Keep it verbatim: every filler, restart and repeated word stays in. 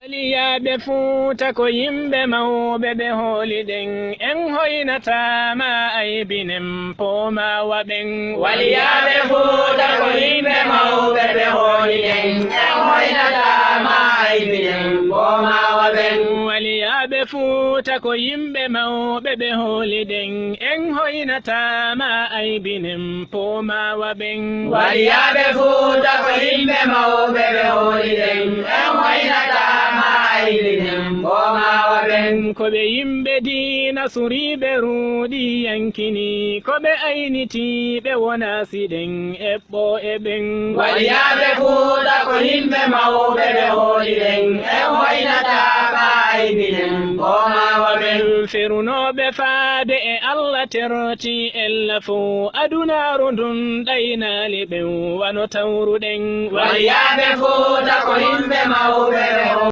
Waliyaaɓe Fuuta ko yimɓe mawɓe ɓe hooliɗen, en hoynataa ma aybinen poomawa ɓen. Waliyaaɓe Fuuta ko yimɓe mawɓe ɓe hooliɗen, en hoynataa ma aybinen poomawa ɓen. Waliyaaɓe Fuuta ko yimɓe mawɓe ɓe hooliɗen, en hoynataa ma aybinen poomawa ɓen. Waliyaaɓe Fuuta ko yimɓe mawɓe ɓe hooliɗen, en hoynataa ma aybinen poomawa ɓen. Ko ɓe yimɓe diina suriiɓe ruuɗi yankini, ko ɓe aynitiiɓe wona siɗen eɓɓo e ɓen. Waliyaaɓe Fuuta ko yimɓe mawɓe ɓe hooliɗen, en hoynataa ma aybinen poomawa ɓen. Ferunooɓe faade e Allah terti ella fow, adunaaru ndun ɗaynaali ɓen wano tawruɗen. Waliyaaɓe Fuuta ko yimɓe mawɓe ɓe